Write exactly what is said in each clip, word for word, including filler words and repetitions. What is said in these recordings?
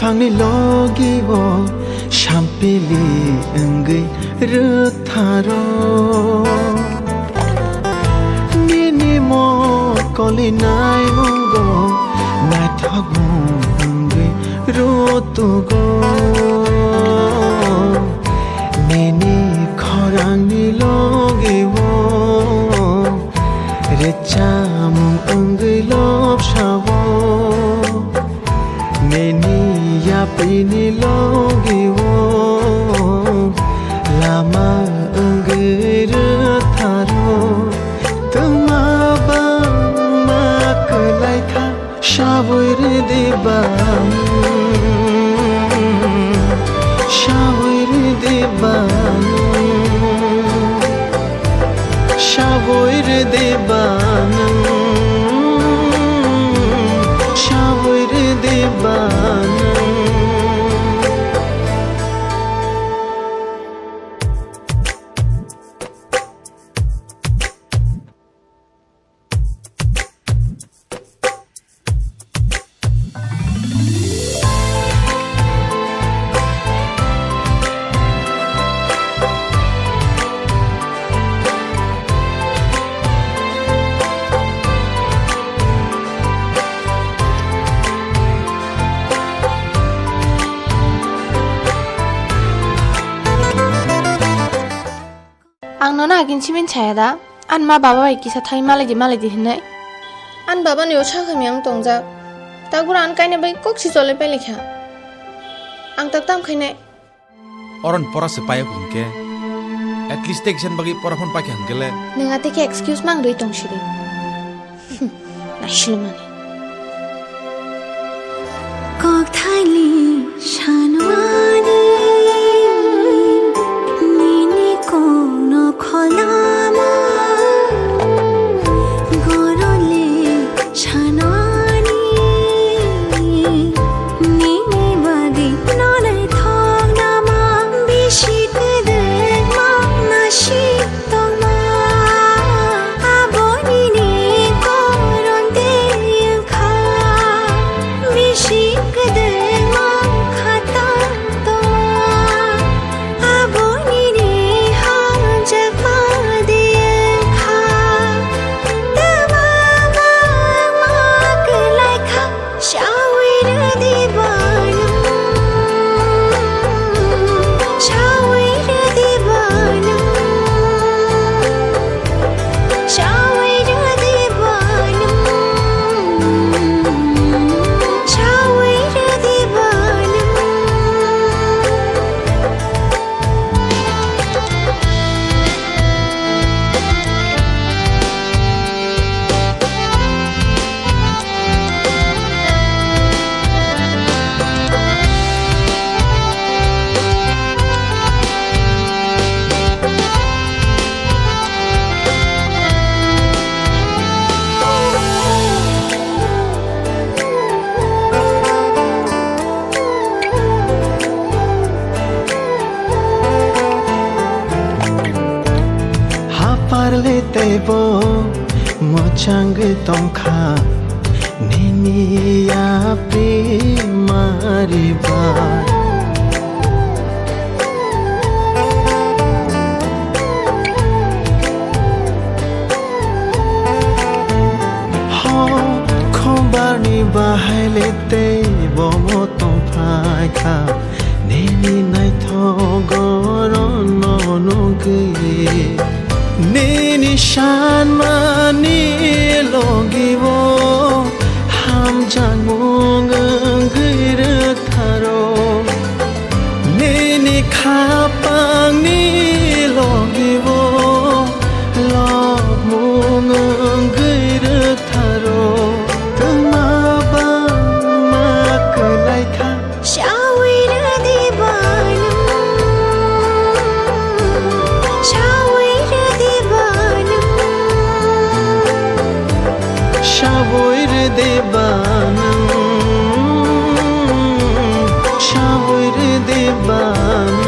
Angni logi o sampili wngwi rwtharo. Nini mokoli naimungo naithokmung wngwi rwtugo. Nini khorangni logi o rwchapmung wngwi lobsao. Nini yapini logi o lama wngwi rwtharo. Twma bangma kwlai kha, sawi rwdi bang, sawi rwdi bang, sawi rwdi bang, sawi rwdi bang. Ang nono agin simin saya da, ani ma baba bai kisa thai malai di, malai di hinwi. Ani baba ni o sakha mi ang tongjak. Tabuk ani kaina bai kok si cholai pai likha. Ang tak tam khainai. Oron pora se payo hwnkhe, at least tei kisa bagwi pora phone paikha hwnkhe le. Nwng ate khe excuse mang rwi tong sidi. Naisilo mani. Kokthali sanwani nini kokno kholama gorole sanwani nini bagwi nonai thoknama bisi kwdwkma nasi. Tongma aboni ni koron tei wngkha, bisi kwdwkma khatang tongma aboni ni hamjakma de wngkha. Twma bangma kwlai kha. Shall we do the bottom? Shall we do the bottom? Shall we do the bottom? Shall we do the bottom? Haparle teibo mwchangwi tongkha nini yapri mariba. Ho, khumbarni bahaile teibo mo tongphaikha. Nini naithogo rwno nugwi, nini sanmani logibo hamjakmung wngwi rwtharo. Nini khapangni logibo lobmung wngwi rwtharo. Twma bangma kwlai kha. Shall we do the bottom? Shall we do the bottom? Shall we do the bottom? Shall we do the bottom?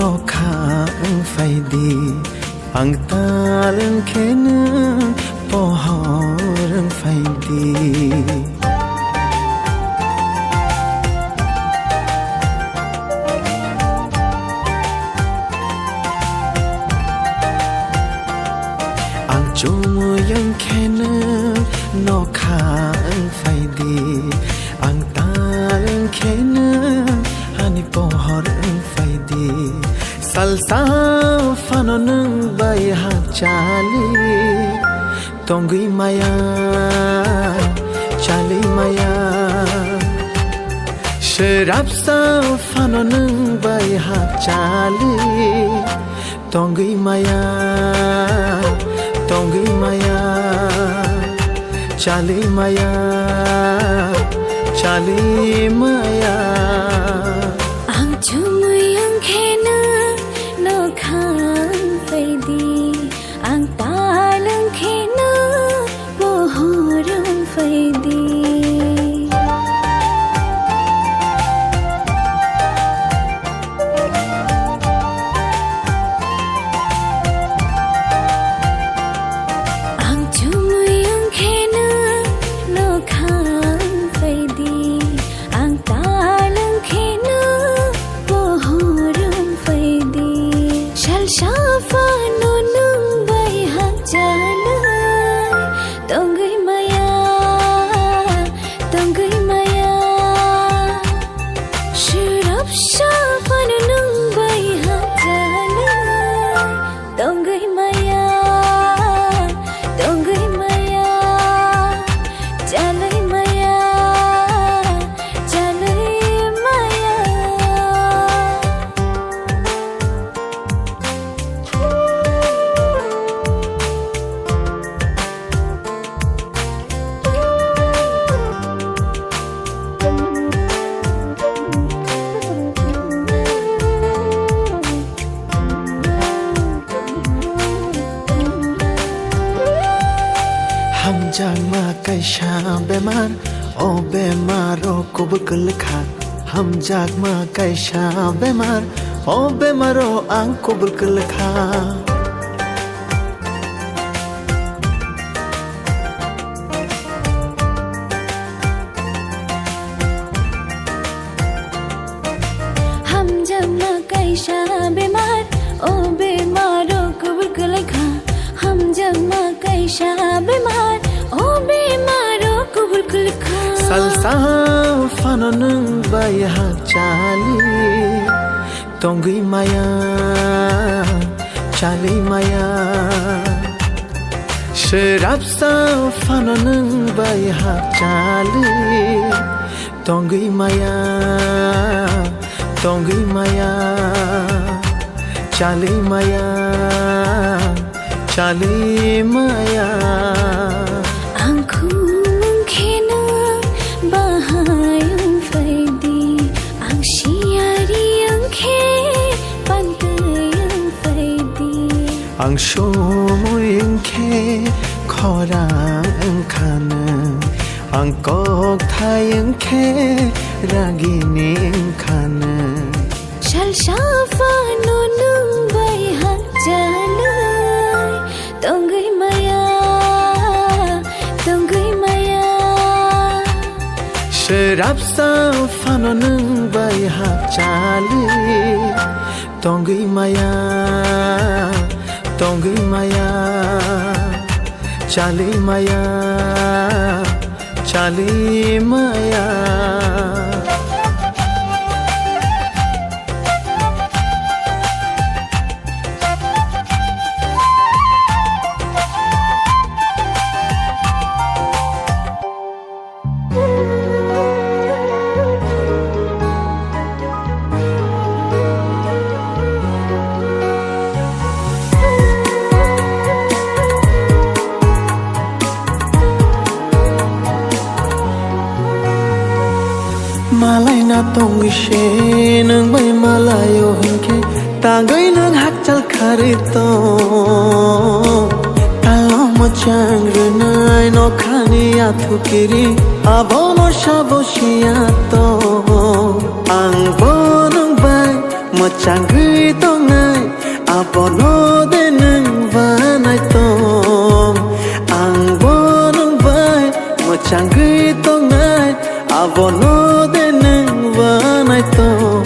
Nokha wng phai di, ang tal wng khe nwng pohor wng phai di. Ang chumui wng khe nwng nokha wng phai di, ang tal wng khe nwng ani pohor wng phai di. Salsa phano nwng bai ha chali tongwi maya, chali maya. Swrapsa phano nwng bai ha chali tongwi maya, tongwi maya, chali maya, chali maya. Ang chumui wng khe nwng nokha wng phai di, ang tal wng khe nwng pohor wng phai di. Ang chumui wng khe nwng nokha wng phai di, ang tal wng khe nwng pohor wng phai di. Salsa phano nwng bai ha chalai tongwi maya, tongwi maya. Swrapsa phano nwng bai ha chalai tongwi maya, tongwi maya, chalwi maya, chalwi maya. Hamjakma kaisa bemar, o bemaro kubul kwlwkha. Hamjakma kaisa bemar, o bemaro ang kubul kwlwkha. Hamjakma kaisa bemar, o bemaro kubul kwlwkha. Hamjakma kaisa bemar, o bemaro kubul kwlwkha. Salsa phano nwng bai ha chali tongwi maya, chali maya. Swrapsa phano nwng bai ha chali tongwi maya, tongwi maya, chali maya, chali maya. Ang khum wng khe nwng bahai wng phai di, ang siyari wng khe pantwi wng phai di. Ang somoi wng khe khorang wng kha nwng, ang kokthai wng khe ragini wng kha nwng. Salsa phano nwng bai ha chalai tongwi maya, tongwi maya. Swrapsa phano nwng bai ha chali tongwi maya, tongwi maya, chali maya, chali maya. Malai na tongwi se nwng bai malai o hinkhe tangwi nwng hakchal kharwi tong. Talo mwchang rwnai nokhani athu kiri, abono sabo siya tong. Ang bo nwng bai Changwi tongnai, abono de nwng banai tong. Ang bo nwng bai mwchangwi tongnai, abono de nwng banai tong.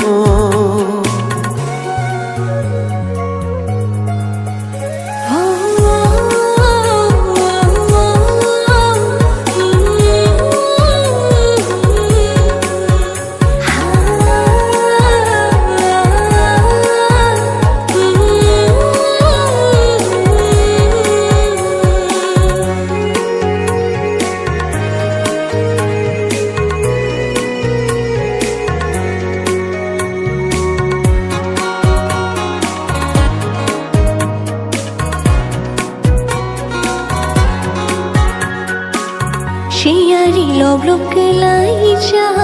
Siyari lok lok kelaijak,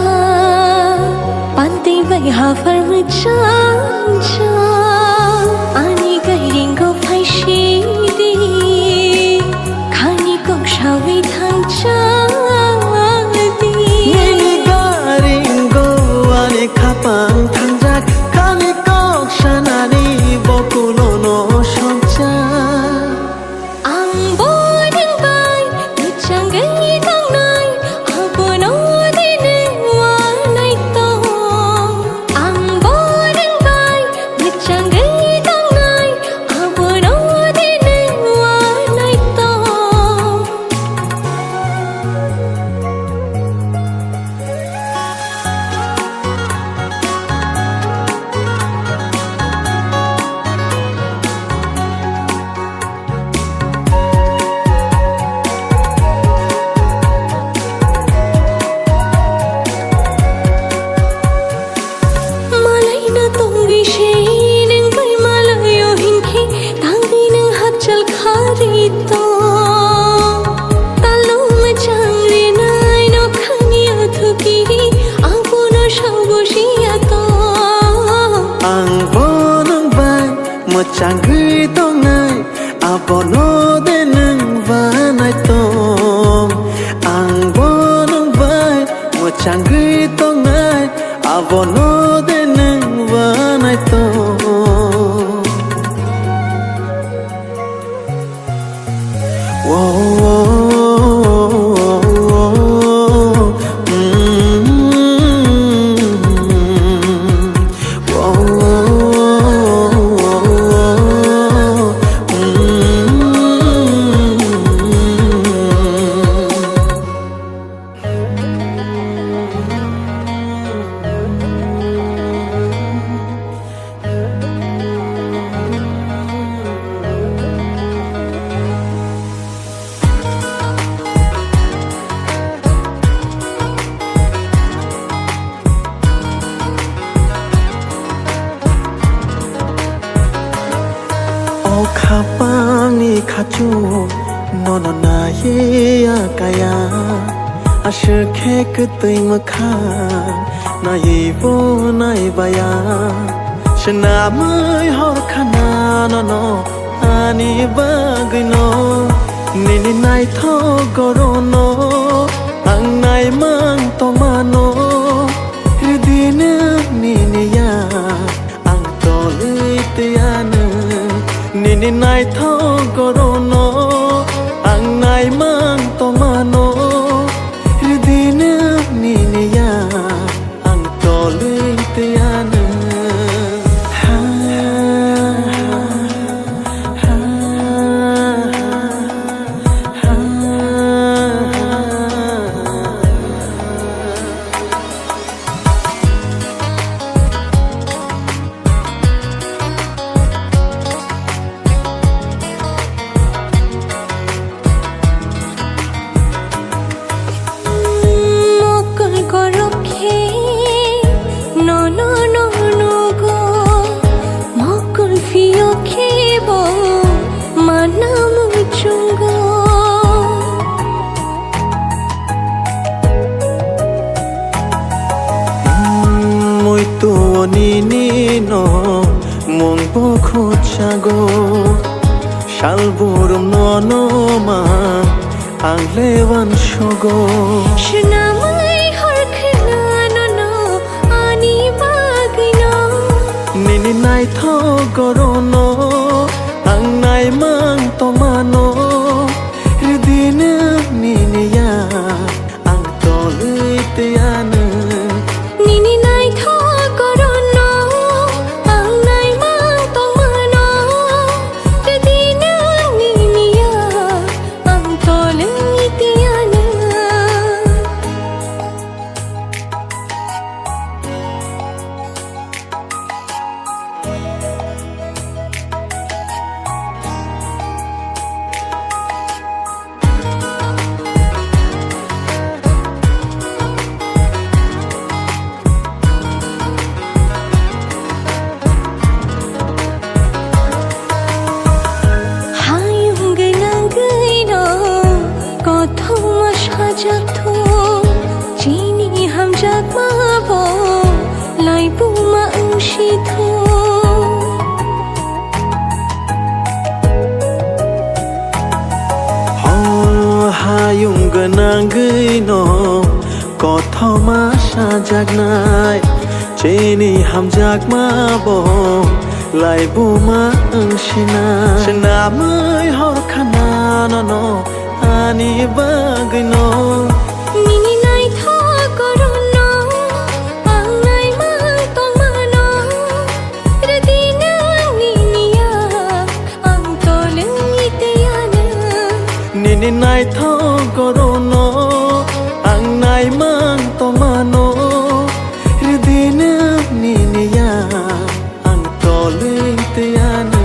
pantwi bai haphar mwchangjak. Ani gairingo phaisidi, khani kok sawi thangjak di. Nini gairingo ani khapang thangjak, khani kok sanani bokulono songjak. Ang bo nwng bai mwchangwi tongnai, abono de nwng wanai tong. Ang bo nwng bai mwchangwi tongnai, abono de nwng wanai tong. Malaina tongwi se nwng bai malaio hinkhe tangwi nwng hapchal khari tong. Talo mwchang rinai nokhani athukiri abono sabo siya tong. Ang bo nwng bai mwchangwi tongnai, abono de nwng banai tong. Ang bo nwng bai mwchangwi tongnai, abono de nwng banai tong. O khapangni khachu nono naiya kaya, aswk khe kwtwi mwkhang naiwi bo naibaya. Swnamwi hor khana nono ani bagwino, nini naithok gorono ang naimang tongmano. Rwdino nini ya ang tolwi tiyano, nini naithok gorono ang naimang tongmano. Rwdino nini ya ang tolwi tiyano. Mokol korok khe nono no nugo, mokol phiyok khe bo mana muchungo. Muitu nini no mung bo khuchago, sal burum nono ma ang le uansugo. Swnamwi hor khna nono ani bagwino. Nini Mabo laibuma wng si thung. Hor hayung gwnangwi no kothoma sajaknai, chini hamjakma bo laibuma wng sinai. Swnamwi hor khana nono ani bagwi no. Nini naithok gorono ang naimang tongmano. Rwdino nini ya ang tolwngwi tiyano. Nini naithok gorono ang naimang tongmano. Rwdino nini ya ang tolwng tiyano.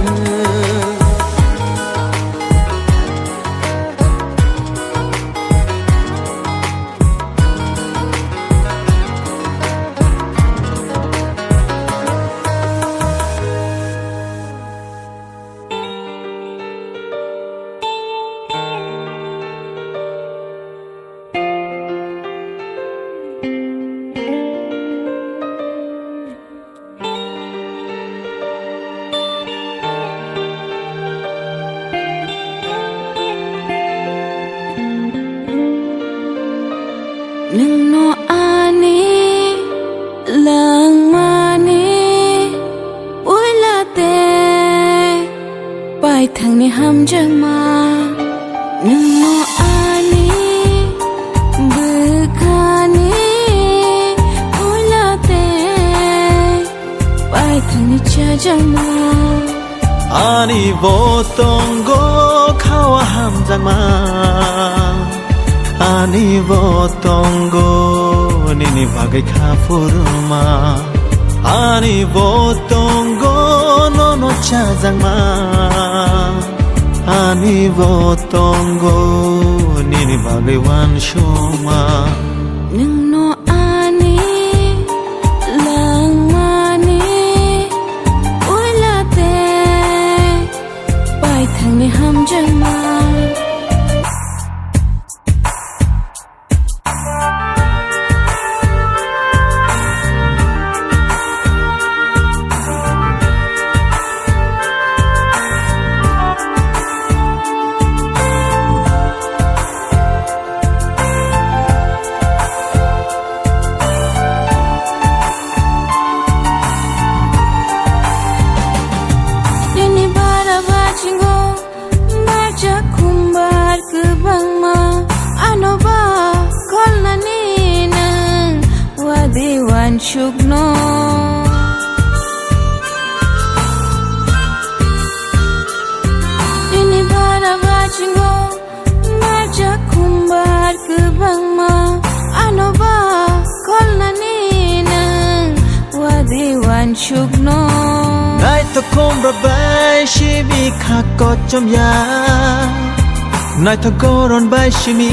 Nwngno ani langmani puila tei paithakni hamjakma. Nwngno ani bwkhani puila tei paithakni chajakma. Ani bo tongo khawa hamjakma. Ani bo tongo nini bagwi kha phuruma. Ani bo tongo nono chajakma. Ani bo tongo nini bagwi wansukma. Nwngno ani langmani puila tei paithakni hamjakma. Nini bara bachingo barjak khumbar kwbangma, ano ba kholnani nwng wadi wansukno. Nini bara bachingo barjak khumbar kwbangma, ano ba kholnani nwng wadi wansukno. Naithok khumbar bai simi kha kochom ya. Naithok goron bai simi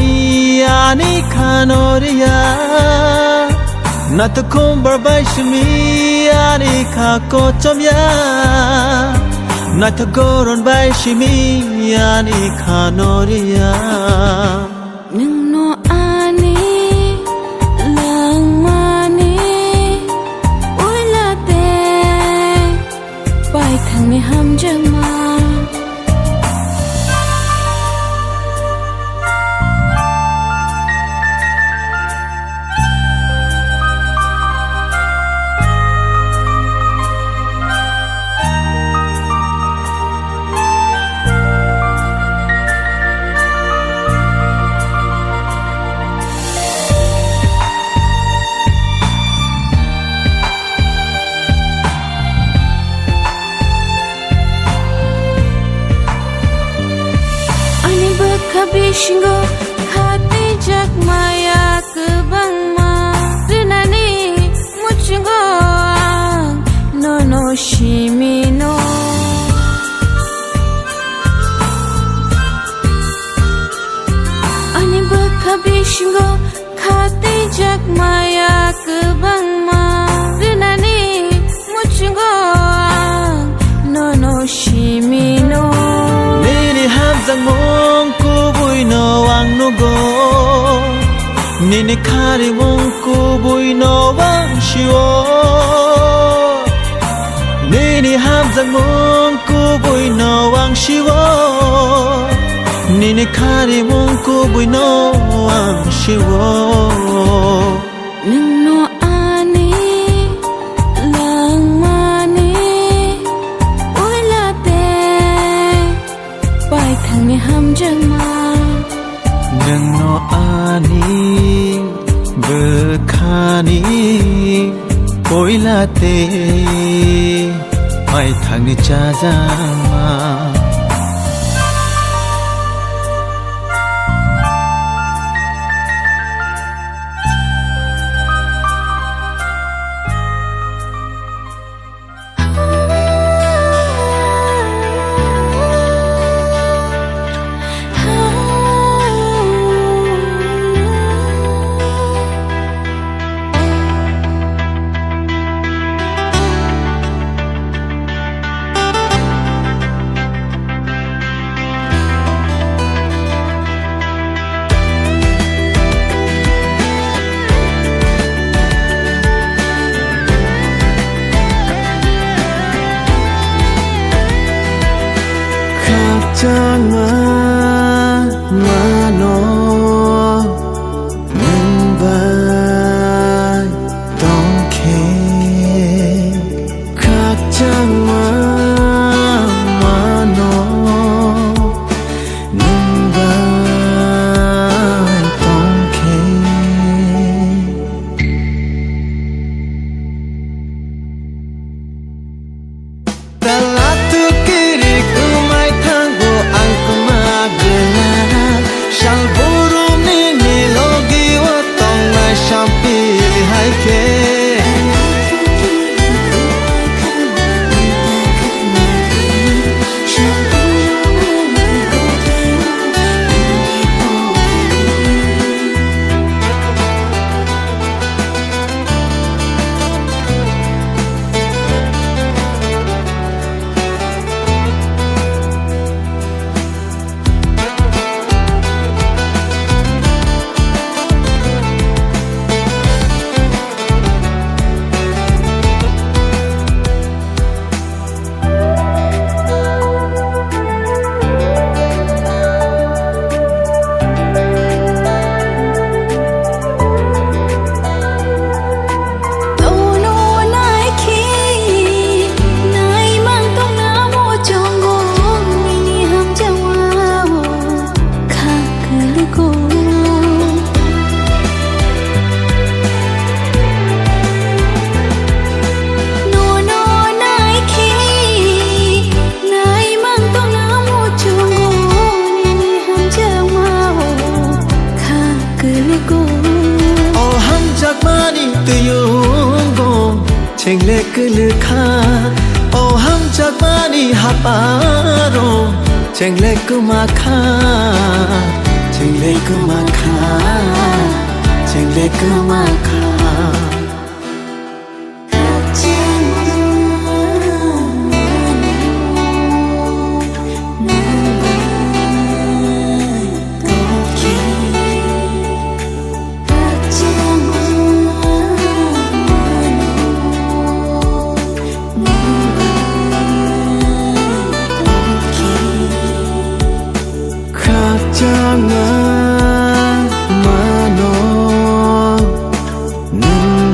ani khano riya. Naithok khumbar bai simi ani kha kochom ya. Naithok goron bai simi ani khano riya. Nwngno ani langmani puila tei paithakni hamjakma. Ani bwkha bisingo khatijak maya kwbangma rinani muchungo ang nono simino. Ani bwkha bisingo khatijak maya kwbangma rinani muchungo ang nono simino. Nini hamjakmung kubuino ang nugo. Nini kharimung kubuino Siwo, nini kharimung kubuino ang siwo. Nwngno ani langmani uila tei paithakni hamjakma. Nwngno ani bwkhani puila tei paithakni chajakma. Khakchangma mano nwng bai tongkhe. Khakchangma mano nwng bai tongkhe. Talatuk kirik umai thango ang kwma gwnang. Sal boromni ni logi o tongnai sampi hai khe. Tono naikhe, naimang tongna mo chongo, nini hamjawa o kha kulugo. Nono naikhe, naimang tongna mo chongo, nini hamjawa o kha kulugo. O hamjakmani tuyungo chengle kulukha. O hamjakmani haparo chengle kumakha, chengle kumakha, chengle kumakha. Khakchangma mano nwng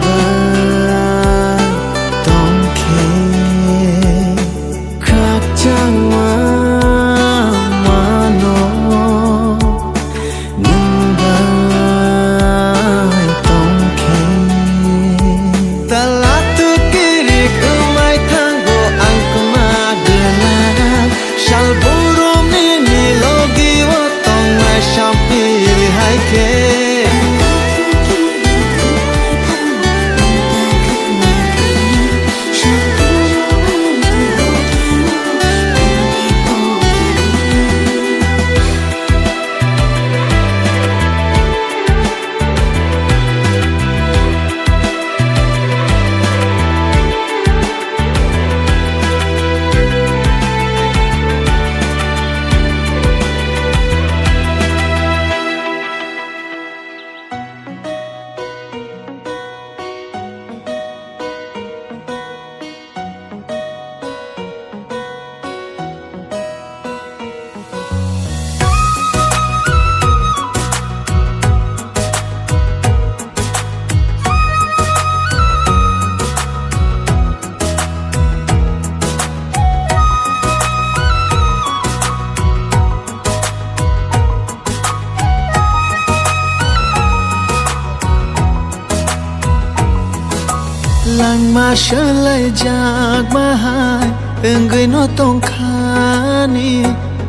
Langma swlaijakma hai wngwi no tongkhani,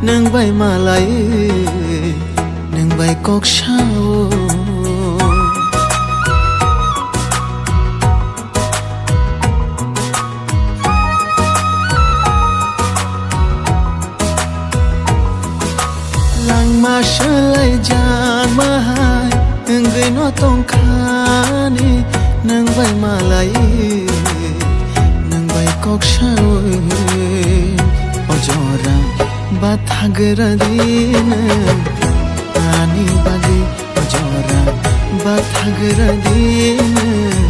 nwng bai malaiwi, nwng bai kok sao. Langma swlaijakma hai wngwi no tongkhani, nwng bai malaiwi, nwng bai kok sawi. O jora bathagra di nwng ani bagwi, o jora bathagra di nwng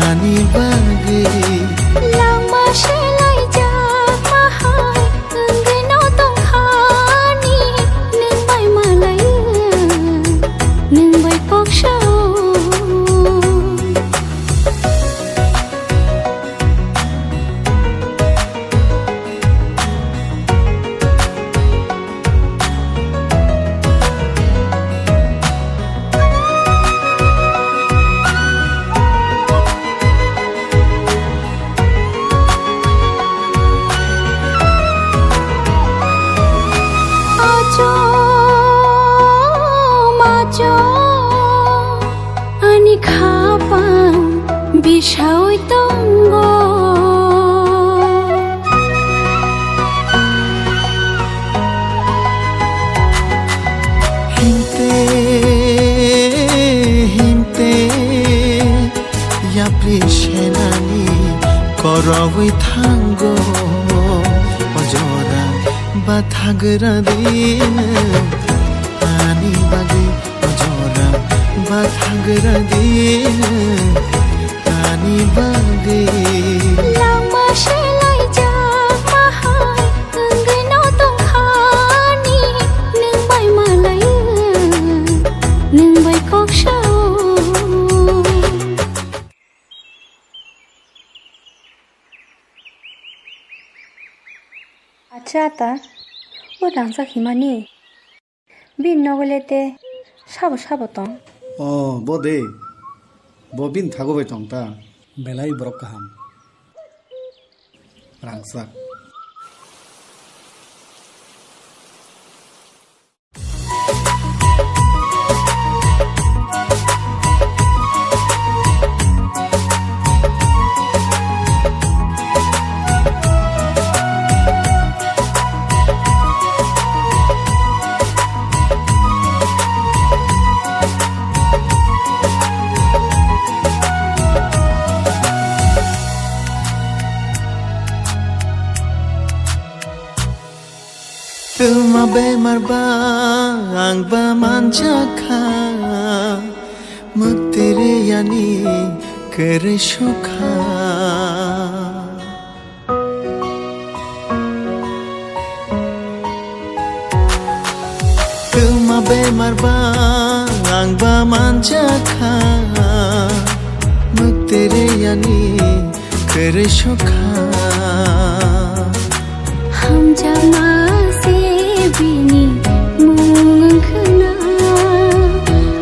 ani bagwi. Langma swlaijakma hai wngwi no tongkhani, nwng bai malaiwi, nwng bai kok sao. Achom, achom, ani khapang bisaui tongo. Himte, himte, yapri senani korogwi thango. O jora bathagra di nwng ani bagwi, o jora bathagra di nwng ani bagwi. Langma swlaijakma hai wngwi no tongkhani, nwng bai malaiwi, nwng bai kok sao. Acha ta, o rangchak himani? Bini nogo le te sabo sabo tong. O, bo de. Bo bini thago bai tong ta. Belai borok kaham. Rangchak. Twma bemar ba ang ba manjakha, mwktwi riyani kwrwi sukha. Twma bemar ba ang ba manjakha, mwktwi riyani kwrwi sukha. Hamjakma se bini mung wngkhwna,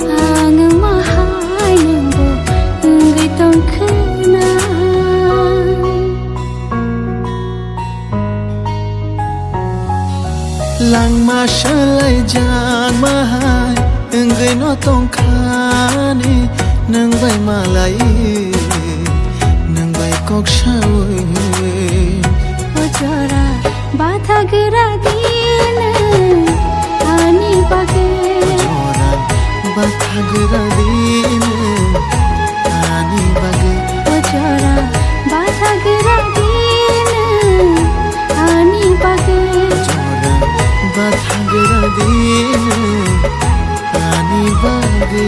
ang wngma hai nwngbo wngwi tongkhwna. Langma swlaijakma hai wngwi no tongkhani, nwng bai malai, nwng bai kok sawi. O jora bathagra di nwng ani bagwi. O jora bathagra di nwng ani bagwi. O jora bathagra di nwng ani bagwi. O jora bathagra di nwng ani bagwi.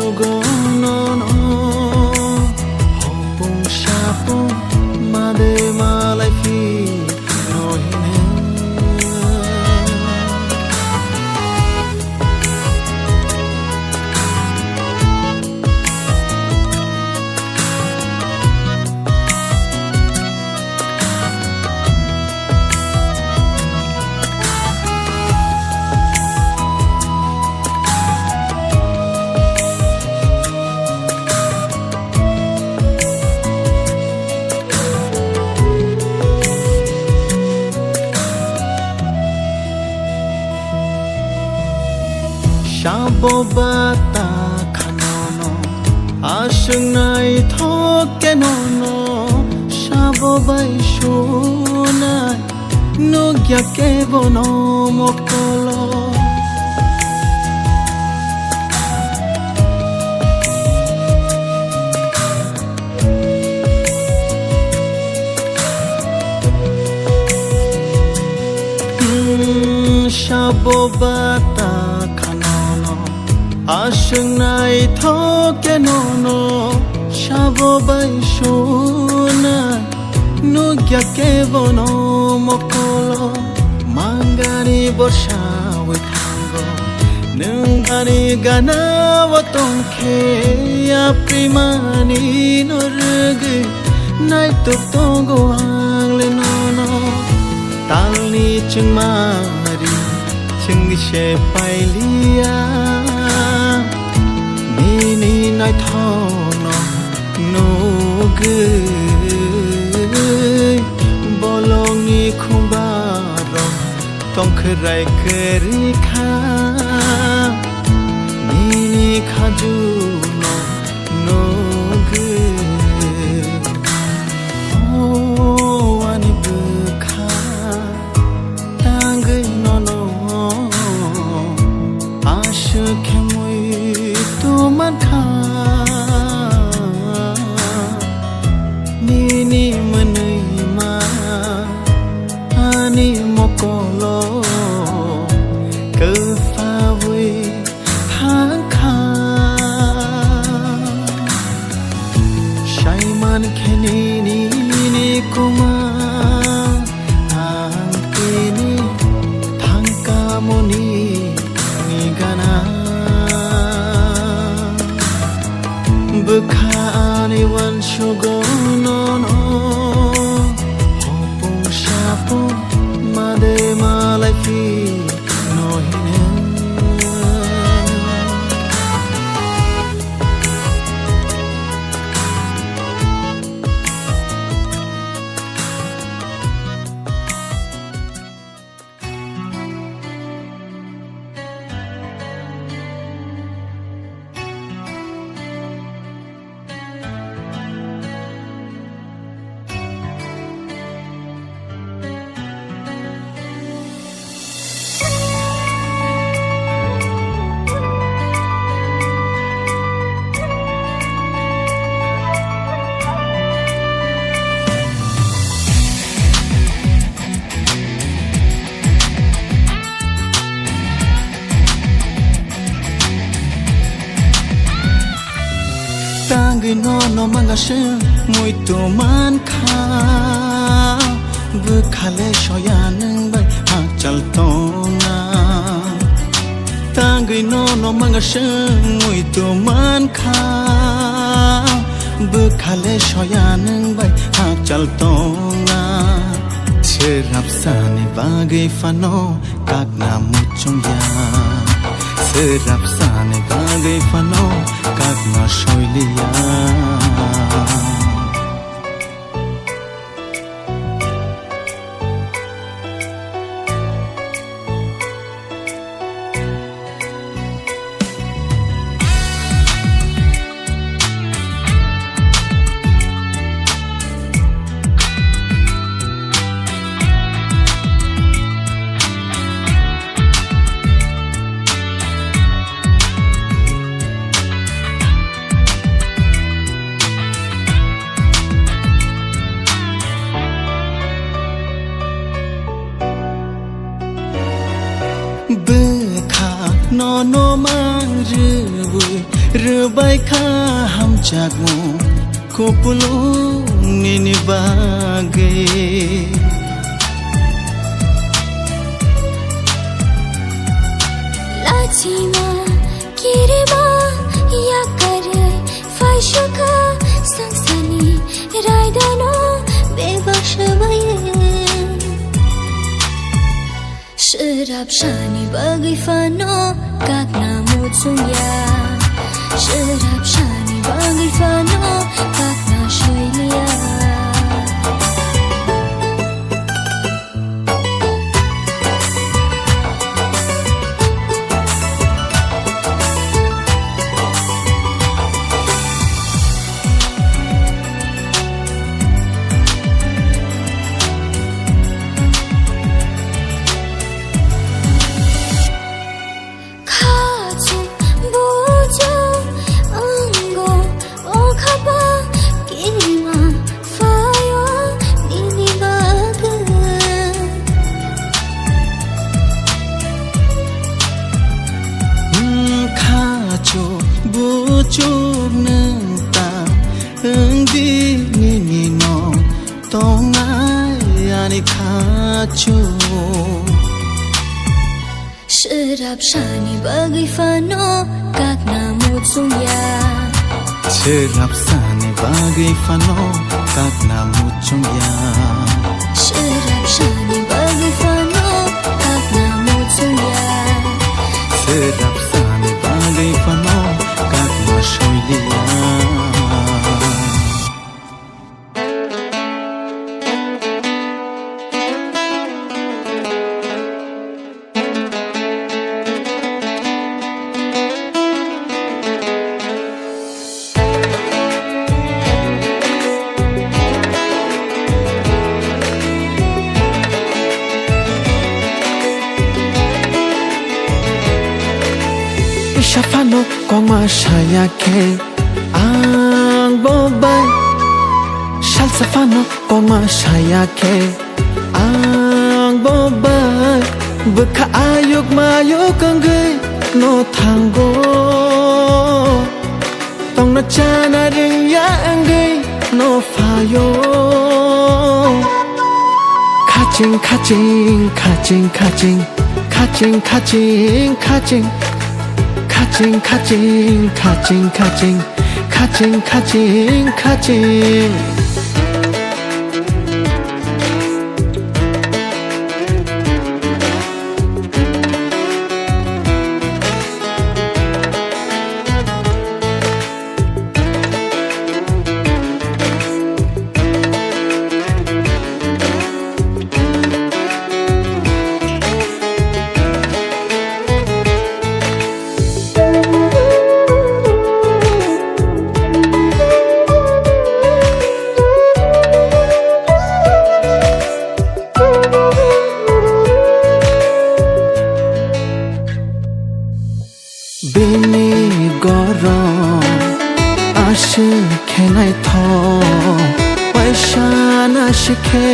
Nono hopung sapung made malai phi no hine. Sabo bata khanono, aswk naithok kenono, sabo bai sunai, nukya kebono mokolo. Hmm, sabo bata khanono, aswk naithok kenono, sabo bai sunai, nukya kebono mokolo, mangani borsa wi thango, nwng ani gana o tong khe, yapri mani no rwgwi, naitok tongo ang le nono. Talni chwngma ri chwngwi se pailiya, nini naithokno nugwi bolongni khumbarok tongkhwrai kwrwi kha, nini khajuno nugwi. O ani bwkha tangwi nono aswk khe muitu mankha, nini mwnwi ma ani mokolo kwphawi thangkha. Saiman khe nini kuma ang tini thangkamoni ni gana. Bwkha ani uansugo nono hopung sapung made malai phi no hine. Tangwi nono manga se muitu mankha, bwkhale soya nwng bai hakchal tongna. Tangwi nono manga se muitu mankha, bwkhale soya nwng bai hakchal tongna. Swrapsani bagwi phano kakna muchungya, swrapsani bagwi phano kakna soiliya. Bwkha nono mangrwui Rwbai kha hamjakmung kupulung nini bagwi. Lachima kirima yakarwi phaisukha sangsani raidano bebak swbaye. Swrapsani bagwi phano kakna muchungya. Swrapsani bagwi phano kakna soiliya. Khachung buchung wngo, o khapa kima phaio nini bagwi. Hmm, khachung buchung nwng ta wngdi nini no tongnai ani khachung. Swrapsani bagwi phano kakna muchungya. Swrapsani bagwi phano kakna muchungya. Swrapsani bagwi phano kakna muchungya. Swrapsani bagwi phano kakna soiliya. Kisa phano kokma saya khe ang bo bai, salsa phano kokma saya khe ang bo bai, bwkha ayuk mayuk wngwi no thango, tongna chana rwngya wngwi no phaio. Khaching, khaching, khaching, khaching. Khaching, khaching, khaching. Khaching, khaching, khaching, khaching. Khaching, khaching, khaching. Bini gorom aswk khe naithok, paisa naisik khe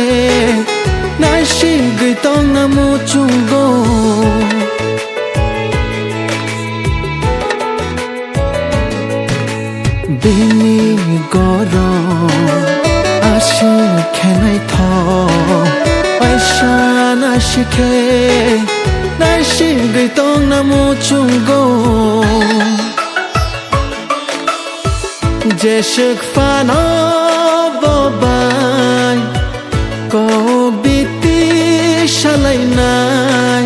naisigwi tongna muchungo. Bini gorom aswk khe naithok, paisa naisik khe naisigwi tongna muchungo. Jeswk phano bo bai kok biti salainai,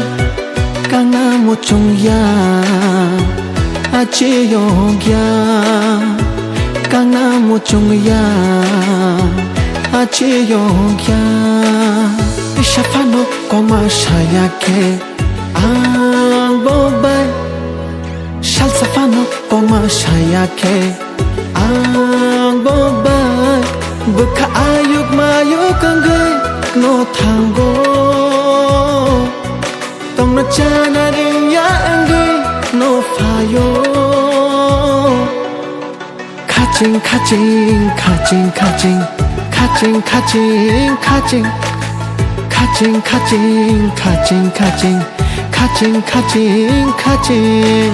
kangna muchungya, achiyokya, kangna muchungya, achiyokya. Kisa phano kokma saya khe ang bo bai, salsa phano kokma saya khe ang bo bai, bwkha ayuk mayuk wngwi no thango, tongna chana rwngya wngwi no phaio. Khaching, khaching, khaching, khaching. Khaching, khaching, khaching. Khaching, khaching, khaching, khaching. Khaching, khaching, khaching.